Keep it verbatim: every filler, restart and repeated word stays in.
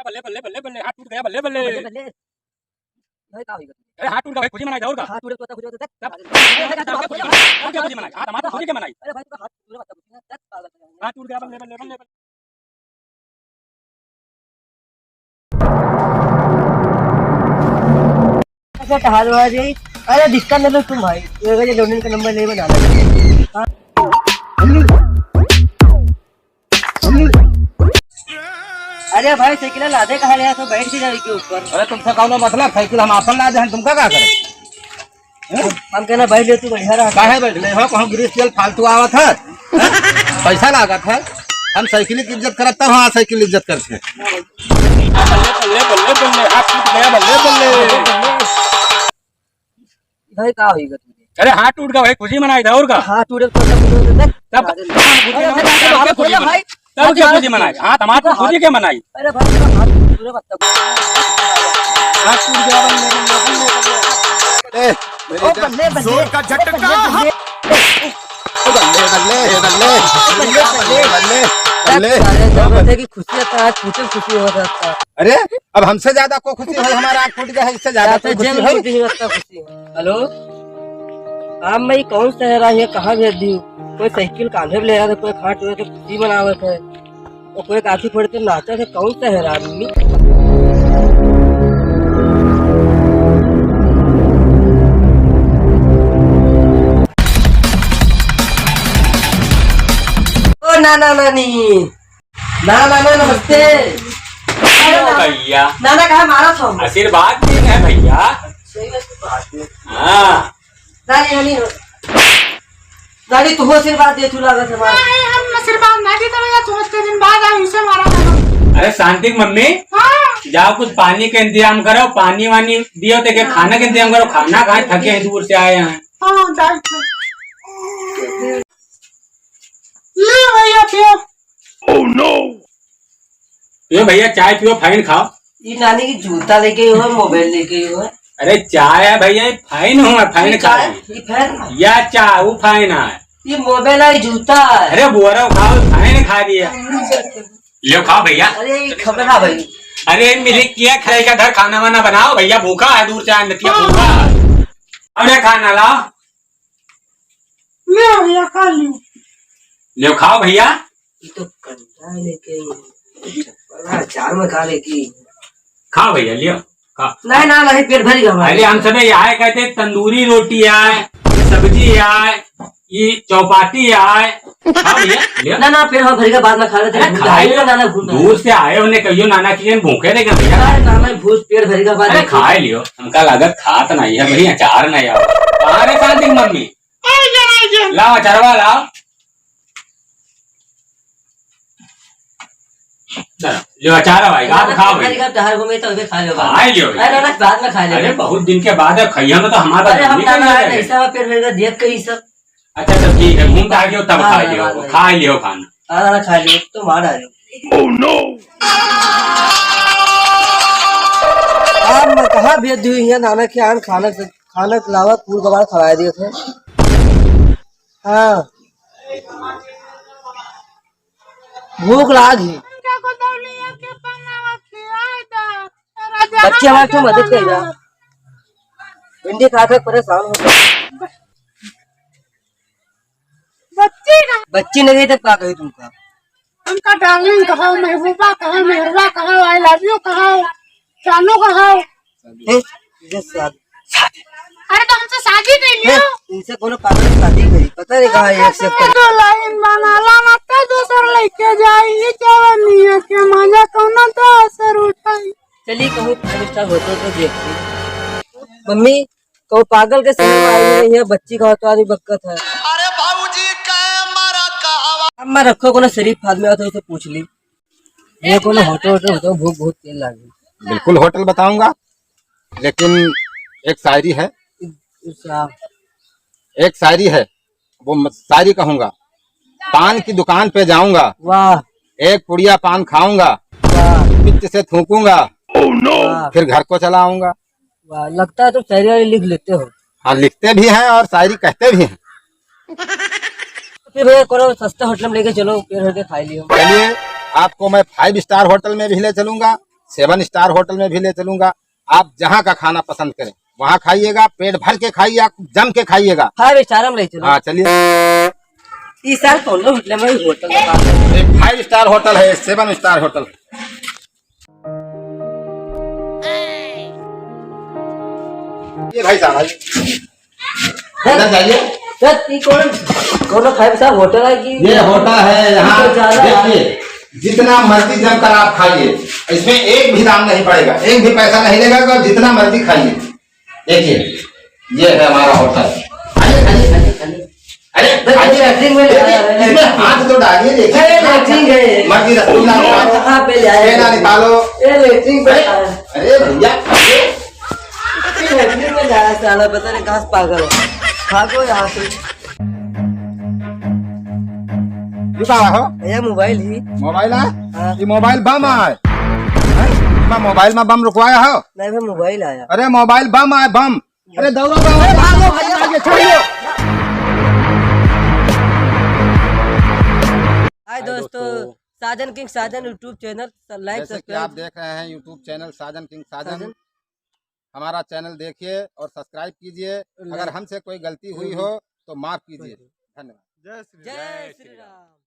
बल्ले, बल्ले, बल्ले, बल्ले, हाथ टूट गया, बल्ले, बल्ले। बल्ले, बल्ले। भाई, का होई गया? अरे, हाथ टूट गया भाई, खुशी मनाई, और का? हाथ टूट गया, खुशी मनाई। तब, तब, तब, तब, तब, खुशी मनाई, हाथ हमारा खुशी के मनाई। अरे भाई, तू हाथ टूट गया, तब, तब, तब, हाथ टूट गया, बल्ले, बल्ले, बल्ले, बल्ले। अच्छा, टहल रहा जी। अरे, दिक्कत नहीं लो तुम भाई, ये अगर ये लोनिन का नंबर नहीं बना लो। हाँ। अरे भाई, साइकिल लादे कहाँ ले आया तो बैठ के जाए के ऊपर। अरे, तुमसे कौनो मतलब, साइकिल हम आपन लादे हैं, तुमका का करे? हम कहना बैठ ले, तू बढ़िया रहा। काहे बैठ ले हो? कहूँ ग्रीस तेल फालतू आवत है, हैं? पैसा लागत है। हम साइकिल की इज्जत करत, तब हाँ साइकिल इज्जत करते हैं। बल्ले, बल्ले, बल्ले, बल्ले, हाथ टूट गया, बल्ले, बल्ले। भाई, का होई गया तुझे? अरे, हाथ टूट गया भाई, खुशी मनाई था, और का? हाथ टूटे तो तब खुशी होता है। तब अरे, खुशी अरे, मनाई, अरे, तब अरे, खुशी भाई, मनाई। तब अरे, क्या खुशी मनाई? हाँ, तमार तो खुशी के मनाई। अरे भाई, तेरा हाथ पूरा बत्ता। हाथ टूट गया, बल्ले, बल्ले, बल्ले, बल्ले। ए, ओ, बल्ले, बल्ले। जोर का झटका। बल्ले, बल्ले। ओ, बल्ले, बल्ले, बल्ले। बल्ले, बल्ले। बल्ले, बल्ले। अरे, जब होते कि खुशी होता है, आज पूछे खुशी हो सकता है। अरे, अब हमसे ज्यादा को खुशी हो, हमारा आँख फूट गया है, इससे ज्यादा तो कोई खुशी जेल हो? में भी नहीं होता खुशी हो। हेलो, हाँ, मैं कौन शहर आई है, कहाँ भेज दी? कोई साइकिल कांधे पे ले रहा था, कोई खाट रहे थे, खुशी मनावत है, और कोई काठी फोड़ के नाचा था, कौन शहर आदमी? ओ नाना नानी, नाना नाना नमस्ते। अरे नाना, भैया। नाना कहाँ मारा था? आशीर्वाद देना है भैया। सही बात है। हाँ। नानी, नानी, नानी, तू आशीर्वाद दे, तू लागत है मार। नहीं, हम आशीर्वाद ना देते भैया, तू उतने दिन बाद आए, उसे मारा था। अरे शांति की मम्मी, हाँ। जाओ कुछ पानी का इंतजाम करो, पानी वानी दियो, तो के खाना का इंतजाम करो, खाना खाए, थके हैं, दूर से आए हैं। हाँ, जाओ। ले भैया, पियो। Oh no! पियो भैया, चाय पियो, फाइन खाओ। ई नानी की जूता लेके हो, मोबाइल लेके हो। अरे चाय है भैया, ये फाइन हुआ, फाइन ये खा चाय, रही। ये फाइन। या चाय, वो फाइन है। ये मोबाइल है, जूता है। अरे बोरा खाओ, फाइन खा दिया। लियो खाओ भैया। अरे ये खबर ना भाई। अरे मिले किया खाए का घर खाना वाना बनाओ भैया, भूखा है दूर से आए नतिया भूखा है। अरे खाना लाओ। ले भैया, खा लियो। लियो, खाओ भैया। ये तो कंधा लेके, अचार में खा ले की। खाओ भैया, लियो, खाओ। नहीं, ना, नहीं, पेट भरी गवा। अरे, हम सबे यहाँ कहते तंदूरी रोटी आए, सब्जी आए, ये चौपाटी आए। खाओ भैया, लियो। ना, ना, पेट भरी का बाद में खा लेते हैं। अरे, खाए लो। ना, ना, घूम दूर से आए, उन्हें कहियो नाना की भूखे देगा भैया। अरे, ना, ना, भूख पेट भरी का बाद अरे, में खाए लियो। हमका लागत खात नहीं है, भैया, अचार नहीं आवा। अरे, शांति की मम्मी। लाओ, अचारवा लाओ। चलो, लियो अचार भाई, आप खाओ भाई। खाली का तहार को मैं तो अबे खा लो बाद में। खा लियो भाई। अरे, ना, बाद में खा ले। अरे, बहुत दिन के बाद है, खइया में तो हमारा अरे, हम नहीं ना, ना, खाएंगे। ऐसा पेट भरेगा, देख के ही सब। अच्छा, तो ठीक है, घूम के आ गयो, तब हाँ, खा हाँ, लियो, बाद में। खा लियो खाना। हाँ, ना, खा लियो, तो मार आ जाओ। Oh no! आप मैं कहाँ भेज दी हुई है नाना के आन खाना, खाना के अलावा कूड़ कबाड़ खवाए दिए थे। हाँ। भूख लाग ही। बच्चे हमारे क्यों मदद कर रहा? भिंडी खा खा परेशान हो गए। बच्ची नहीं तो का कही तुमका? हमका डार्लिंग कहो, महबूबा कहो, मेहरबा कहो, I love you कहो, जानू कहो। ए, तुझे शादी। अरे तो हमसे शादी कर लियो। ए, इनसे कोनो पागल से शादी करी, पता नहीं कहाँ ये accept करे। दो लाइन बनाला ना तो दूसर लेके जाई, ये जवानिया के मजा कौनो दोसर उठाई। चलिए कहूँ five star hotel तो देखते। मम्मी, कहूँ पागल के समझ में आई नहीं है, बच्ची का होता आदमी बकत है। अरे बाबूजी, कैमरा कहाँ? अब मैं रखो कोनो शरीफ आदमी आता है, उसे पूछ ली। ये कोनो होटल, होटल, होटल, भूख बहुत तेज लागी। बिल्कुल होटल बताऊंगा, लेकिन एक शायरी है। अच्छा। एक शायरी है, वो म-, शायरी कहूंगा। पान की दुकान पे जाऊंगा, वाह। एक पुड़िया पान खाऊंगा, वाह। पित्त से थूकूंगा, वाह। फिर घर को चला आऊंगा। वाह, लगता है तुम शायरी वायरी लिख लेते हो। हाँ, लिखते भी हैं और शायरी कहते भी हैं। फिर भैया, कोनो सस्ता होटल में लेके चलो, पेट भर के खा लियो। चलिए, आपको मैं five star होटल में भी ले चलूंगा, सेवन स्टार होटल में भी ले चलूंगा। आप जहाँ का खाना पसंद करें, वहाँ खाइएगा, पेट भर के खाइए, आप जम के खाइएगा। फाइव स्टार हम ले चलो। हाँ, चलिए। ई साल कौन होटल में, होटल का बात है? एक फाइव स्टार होटल है, सेवन स्टार होटल। ये भाई साहब, इधर जाइए। सर, ये कौन, कौन फाइव स्टार होटल है कि ये होटल है, यहाँ ये तो ज्यादा है। देखिए, जितना मर्जी जम कर आप खाइए, इसमें एक भी दाम नहीं पड़ेगा, एक भी पैसा नहीं लेगा, तो जितना मर्जी खाइए। देखिए, ये है हमारा होटल। खाइए, खाइए, खाइए, खाइए। अरे, बस खाइए। लैट्रिन में ले आया है। इसमें हाथ तो डालिए, देखिए। अरे, लैट्रिन है। मर्जी रसगुल्ला ये निकालो, कहाँ पे ले आया छेना है? निकालो। ये लैट्रिन पे अरे, आया है। अरे भैया, अरे। ये लैट्रिन में ले आया साला, पता नहीं कहाँ से पागल है। भागो यहाँ से। ये का हो? भैया, मोबाइल ही। मोबाइल है? हाँ। ये मोबाइल बम है। हैं? मैं मोबाइल में बम रुकवाया हो? नहीं भैया, मोबाइल आया। अरे, मोबाइल बम है, बम। अरे, दौड़ो, दौड़ो, अरे, भागो भैया, भागो, छोड़िए। हाय हाय दोस्तों, दोस्तों। साजन किंग साजन YouTube चैनल स-, लाइक जैसे कि आप सब्सक्राइब। देख रहे हैं YouTube चैनल साजन किंग साजन। साजन। हमारा चैनल देखिए और सब्सक्राइब कीजिए। लाइक। अगर हमसे कोई गलती हुई हम्म। हो तो माफ कीजिए। बिल्कुल। धन्यवाद। जय श्री जय राम। श्री राम।